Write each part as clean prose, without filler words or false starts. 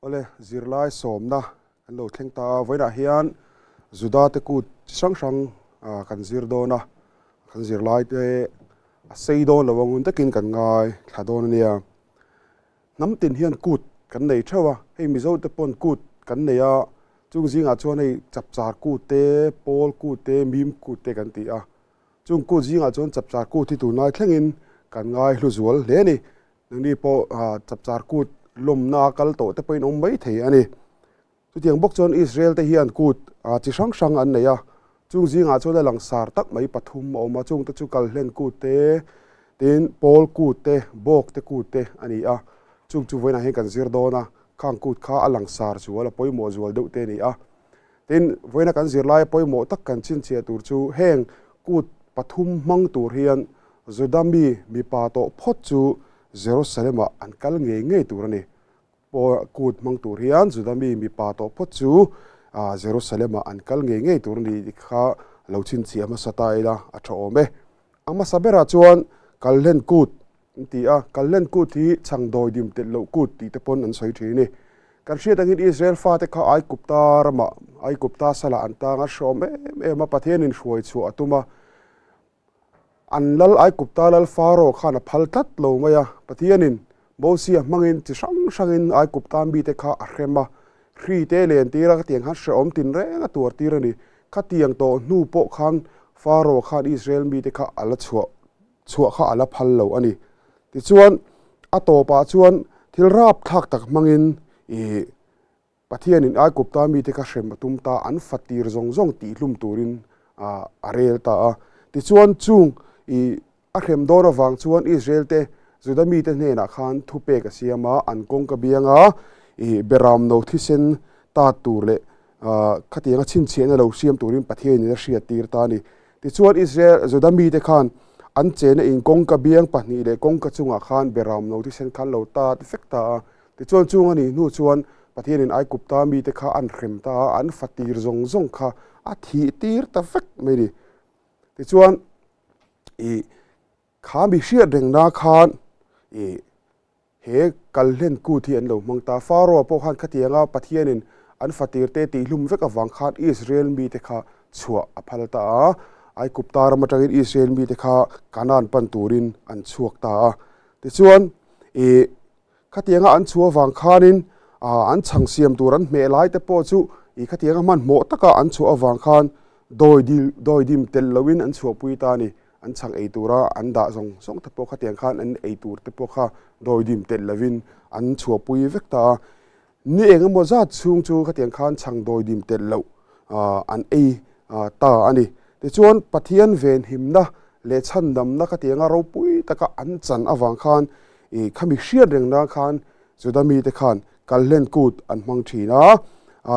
Awle, zirlai sawmna kan lo thleng ta a, vawiinah hian Juda te kut chi hrang hrang kan zir dawn a, kan zirlai te a sei dawn lo a ngun takin kan ngai thla dawn a nia. Hnam tin hian kut kan nei theuh a, hei Mizo te pawn kut kan nei a, chung zingah chuan hei chapchar kut te, pawl kut te, mim kut te kan ti a. Chung kut zingah chuan chapchar kut hi tunlai thlengin kan ngai hlu zual hle a ni. Nangni pawh chapchar kut lawmna kal tawh te pawhin awm mai thei a ni. Chutiang bawk chuan Israel te hian kut chi hrang hrang an nei a, chung zingah chuan a langsar tak mai pathum a awm a, chungte chu Kalhlen kut te, tin Pawl kut te, Bawk te kut te a ni a. Chung chu vawiinah hian kan zir dawn a, khang kut kha a langsar zual, a pawimawh zual deuh te a ni a. Tin, vawiina kan zirlaia pawimawh tak kan chhinchhiah tur chu heng kut pathum hmang tur hian Juda mi mipa tawh phawt chu Jerusalem-ah an kal ngei ngei tur a ni. Kut hmang tur hian Juda mi mipa tawh phawt chu Jerusalem-ah an kal ngei ngei tur a ni tih kha lo chhinchhiah hmasa ta ila a tha awm e. A hmasa berah chuan Kalhlen Kut an ti a, Kalhlen Kut hi chhang dawidim telh loh kut tih te pawn an sawi thin a ni. Kan hriat angin Israel fate kha Aigupta ramah, Aigupta salah an tang a, hreawm em em a, Pathianin hruai chhuah a tum a. An lal Aigupta lal Pharaoh khan a phal tlat lo mai a, Pathianin Mosia hmangin chi hrang hrangin Aigupta mite kha a hrem a, hri te len tir a, khatiang khan hreawm tinreng a tuar tir a ni. Khatiang tawh hnu pawh khan Pharaoh khan Israel mite kha a la chhuah chhuah kha a la phal lo a ni. Tichuan, a tawpah chuan thil rapthlak tak hmangin ih Pathianin Aigupta mite kha hrem a tum ta, an fatir zawng zawng tihhlum turin a rel ta a. Tichuan, chung ih a hrem dawn avang chuan Israel te, Juda mite hnenah khan thupek a siam a, an kawngka bianga ih beramno thisen tat tur leh khatianga chhinchhiahna lo siam turin Pathianin a hriattir ta a ni. Tichuan, Israel, Juda mite khan an chena in kawngka biang pahnih leh kawngka chungah khan beramno thisen khan lo tat vek ta a. Tichuan chung a nih hnu chuan Pathianin Aigupta mite kha an hrem ta a, an fatir zawng zawng kha a thih tir ta vek mai a ni. Tichuan ih kha mi hriat rengna khan ih he kalhlen kut hi an lo hmang ta. Pharaoh pawh khan khatianga Pathianin an fatirte tihhlum vek avang khan Israel mite kha chhuah a phal ta a. Aigupta ram atangin Israel mite kha Kanaan pan turin an chhuak ta a. Tichuan ih Khatianga an chhuah avang khanin an chhang siam tur an hmeh lai te pawh chu ih khatianga hmanhmawh taka an chhuah avang khan dawi dawidim telh loin an chhuahpui ta a ni. An chhang ei tura an dah zawng zawng te pawh khatiang khan an ei tur te pawh kha dawidim telh loin an chhuahpui vek ta a. Ni eng emaw zat chhung chu khatiang khan chhang dawidim telh loh an ei ta a ni. Tichuan Pathian venhimna leh chhandamna khatianga ropui taka an chan avang khan I khami hriat reng nan khan Juda mite khan Kalhlen Kut an hmang thin a,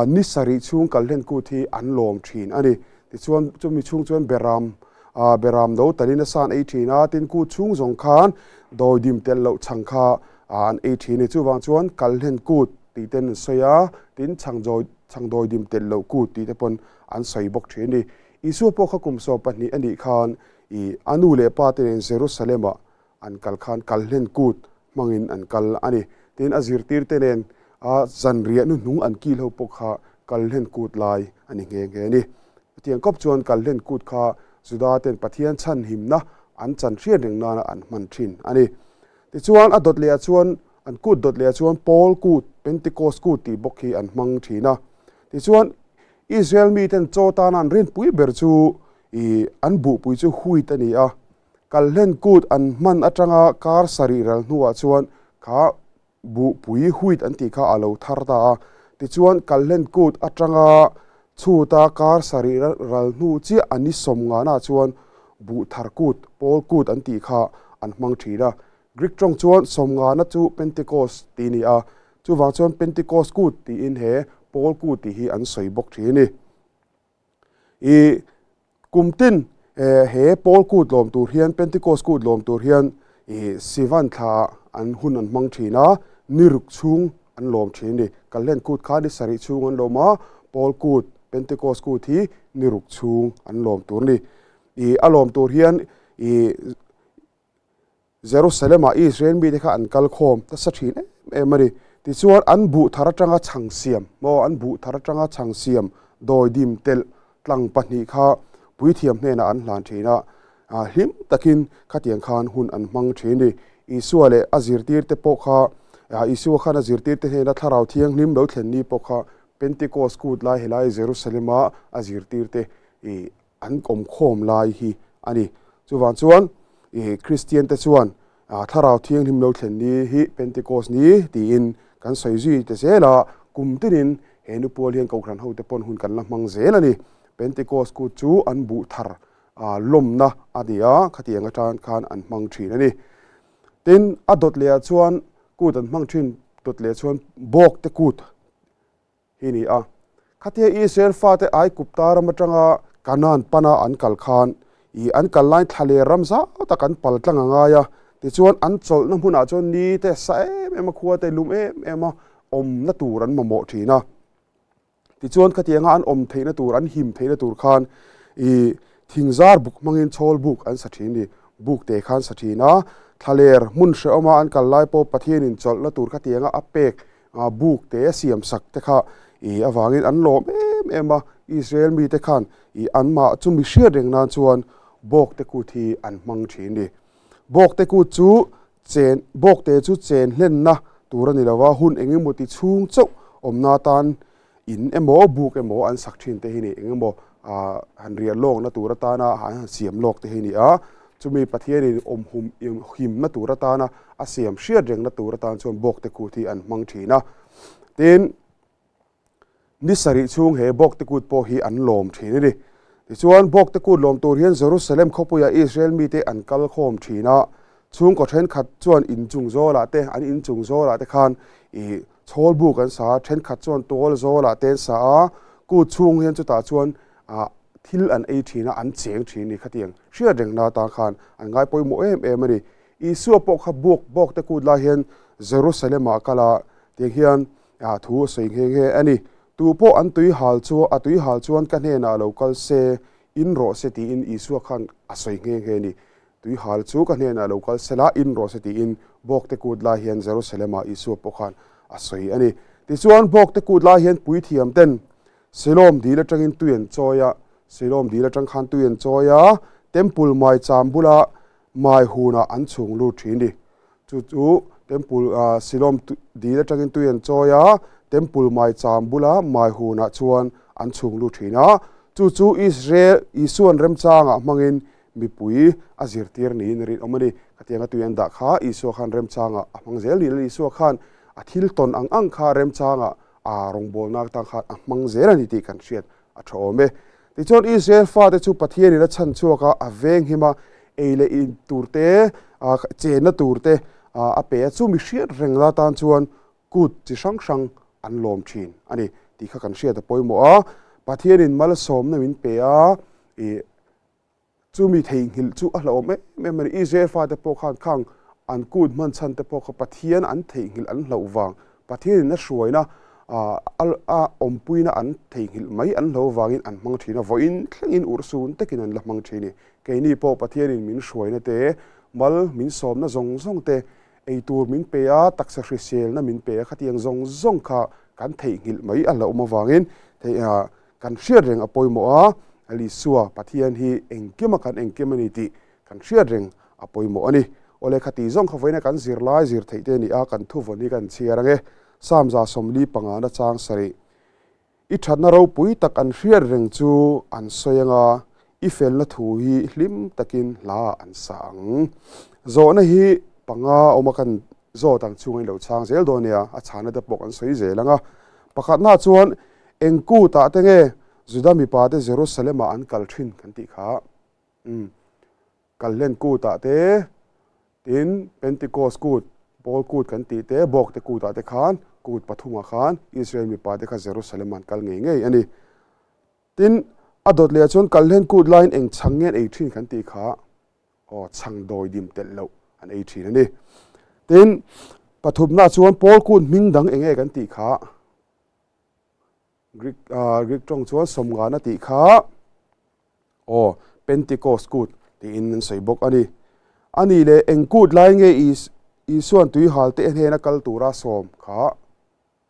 ni sarih chhung Kalhlen Kut hi an lawm thin a ni. Tichuan chumi chhung chuan Beram, Beram no talin a sa an ei thin a, tin kut chhung zawng khan dawidim telh loh chhang kha an ei thin a ni. Chuvang chuan Kalhlen Kut tih ten an sawi a, tin chhang chhang dawidim telh loh kut tih te pawn an sawi bawk thin a ni. Isua pawh kha kum 12 a nih khan i a nu leh pa te nen Jerusalem-ah An kal khan kalhlen kut hmangin an kal a ni. Tin, a zirtirte nen a zanriah hnuhnung an kil ho pawh kha kalhlen kut lai a ni nghe nghe a ni. Chutiang kawp chuan kalhlen kut kha Juda ten Pathian chhanhimna an chan hriat reng nana an hman thin a ni. Tichuan, a dawt lehah chuan, an kut dawt lehah chuan Paul kut, Pentecost kut tih bawk hi an hmang thin a. Tichuan, Israel miten chaw tana an rinpui ber chu ih an buhpui chu wheat a ni a. Kalhlen kut an hman atanga kar sarih ral hnuah chuan kha buhpui wheat an tih kha a lo thar ta a. Tichuan Kalhlen kut atanga chhuta kar sarih ral hnu chiah a ni sawmnganah chuan buhthar kut, Pawl kut an tih kha an hmang thin a. Greek tawng chuan sawmngana chu Pentecost tih a ni a, chuvang chuan Pentecost kut tiin he Pawl kut tih hi an sawi bawk thin a ni. I kum tin he Paul kut lawm tur hian, Pentecost kut lawm tur hian i Sivan thla an hun an hmang thin a, ni ruk chhung an lawm thin a ni. Kalhlen kut kha ni sarih chhung an lawm a, Paul kut, Pentecost kut hi ni ruk chhung an lawm tur a ni. I a lawm tur hian i Jerusalem-ah Israel mite kha an kal khawm nasa thin em em a ni. Tichuan an buh thar atanga chhang siam maw an buh thar atanga chhang siam dawidim telh tlang pahnih kha puithiam hnenah an hlan thin a, hlim takin khatiang khan hun an hmang thin ni. Isua leh a zirtirte pawh kha Isua khan a zirtirte hnena Thlarau Thianghlim lo thlen ni pawh kha Pentecost kut lai helai Jerusalem-a a zirtirte an kawmkhawm lai hi a ni. Chuvang chuan Kristiante chuan Thlarau Thianghlim lo thlen ni hi Pentecost ni tiin kan sawi zui ta zel a, kum tinin he nupual hian Kohhran hote pawn hun kan la hmang zel a ni. Pentecost kut chu an buh thar lawmna a ni a, khatiang atan khan an hmang thin a ni. Tin, a dawt lehah chuan kut an hmang thin dawt leh chuan bawk te kut hi ni a. Khatia Israel fate Aigupta ram atanga Kanaan pana an kal khan ih an kal lain thla leh ram zau tak an pal tlang a ngai a, tichuan an chawlhna hmunah chuan ni te sa em em a, khua te lum em em a awmna tur an mamawh thin a. Tichuan khatianga an awm theihna tur, an him theihna tur khan ih thingzar buk hmangin chhawl buk an sa thin a ni. Buk te khan sa thin a, thlaler hmun hrehawma an kal lai pawh Pathianin chawlhna tur khatianga a pek buk te siam sak te kha ih avangin an lawm em em a, Israel mite khan ih anmah chu mi hriat reng nan chuan bawk te kut hi an hmang thin a ni. Bawk te kut chu chen bawk te chu chen hlenna tur a ni lo a, hun eng emaw ti chhung chauh awmna atan in emaw buk emaw an sak thin te hi ni eng emaw ah han riah lawkna tur atana an han siam lawk te hi ni a, chumi Pathianin awm hum himna tur atana a siam hriat rengna tur atan chuan bawk te kut hi an hmang thin a, tin. Ni sarih chhung he Bawkte Kut pawh hi an lawm thin a ni. Tichuan, Bawkte Kut lawm tur hian Jerusalem khawpuiah Israel mite an kal khawm thin a. Chhungkaw thenkhat chuan inchung zawlah te, an inchung zawlah te khan ih chhawl buk an sa a, thenkhat chuan tual zawlah te an sa a. Kut chhung hian chutah chuan ah thil an ei thin a, an cheng thin a ni. Khatiang hriat rengna atan khan an ngai pawimawh em em a ni. Isua pawh kha buk Bawkte Kut lai hian Jerusalem-ah a kal a, tiang hian A thu a sawi nghe nghe a ni. Tu pawh an tui hal chu a tui hal chuan ka hnenah lo kal se, in rawh se tiin Isua khan a sawi nghe nghe a ni. Tui hal chu ka hnenah lo kal se la, in rawh se tiin Bawkte kut lai hian Jerusalem-ah Isua pawh khan a sawi a ni. Tichuan, Bawkte kut lai hian puithiam ten Siloam dil atangin tui an chawi a, Siloam dil atang khan tui an chawi a, Temple maicham bula mai hunah an chhung lut thin a ni. Chu chu Temple ah Siloam dil atangin tui an chawi a, Temple maicham bula mai hunah chuan an chhung lut thin a. Chu chu Israel Isuan remchangah hmangin mipui a zirtir niin a rinawm a ni. Khatianga tui an dah kha Isua khan remchangah a hmang zel niin Isua khan a thil tawn ang ang kha remchangah a rawngbawlna atan khan a hmang zel a ni tih kan hriat a tha awm e. Tichuan Israel fate chu Pathianin a chhan chhuak a, a venghim a, ei leh in tur te, chenna tur te a pe a, chu mi hriat reng la tan chuan kut chi hrang hrang an lawm thin a ni tih kha kan hriat a pawimawh a. Pathianin malsawmna min pe a, ih Chumi theihnghilh chu a hlauhawm em em a ni. Israel fate pawh khan khang an kut hman chhan te pawh kha Pathian an theihnghilh an hlauh vang, Pathianin a hruaina a awmpuina an theihnghilh mai an hlauh vangin an hmang thin a, vawiin thlengin urhsun takin an la hmang thin a ni. Keini pawh Pathianin min hruaina te, mal min sawmna zawng zawng te, eitur min pe a, taksa hriselna min pe a, khatiang zawng zawng kha kan theihnghilh mai a hlauhawm avangin Kan hriat reng a pawimawh a, Isua, Pathian hi engkima kan engkim a ni tih kan hriat reng a pawimawh a ni. Awle khati zawng kha vawiina kan zirlai zir theih te a ni a, kan thuvawn hi kan chhiar ang e. Psalm 45 na chang sarih. I thatna ropui tak an hriat reng chu an sawi ang a, i felna thu hi hlim takin hla an sa ang. Zawhna hi panga awma kan zawt ang chhungin lo chhang zel dawn nia, a chhana te pawh kan sawi zel ang a. Pakhatna chuan Eng kutah te nge Juda mipate Jerusalem-ah an kal thin kan tih kha? Umm, Kalhlen kutah te, tin Pentecost kut, Paul kut kan tih te, Bawkte kutah te khan, kut pathumah khan Israel mipate kha Jerusalem-ah an kal ngei ngei a ni. Tin, a dawt lehah chuan Kalhlen kut laiin eng chhang nge an ei thin kan tih kha? Aw, chhang dawi dim telh loh an ei thin a ni. Tin, pathumnaah chuan Paul kut hming dang eng nge kan tih kha? Greek ah Greek tawng chuan sawmngana tih kha aw Pentecost kut tiin an sawi bawk a ni. A nih leh eng kut lai nge Isuan tuihal te hnena kal tura sawm kha?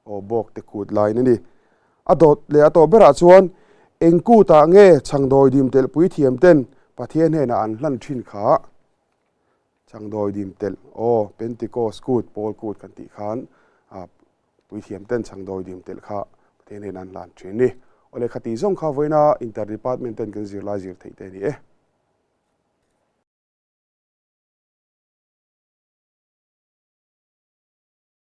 Aw bawk te kut lain a ni. A dawt leh a tawh berah chuan eng kutah nge chhangdawi dim telh puithiam ten Pathian hnenah an hlan thin kha? Chhangdawi dim telh, aw Pentecost kut, Paul kut kan tih khan puithiam ten chhangdawi dim telh kha Pathian hnenah an hlan thin a ni. Aw lehkha tih zawng kha vawiina inter department ten kan zirlai zir theih te a ni e.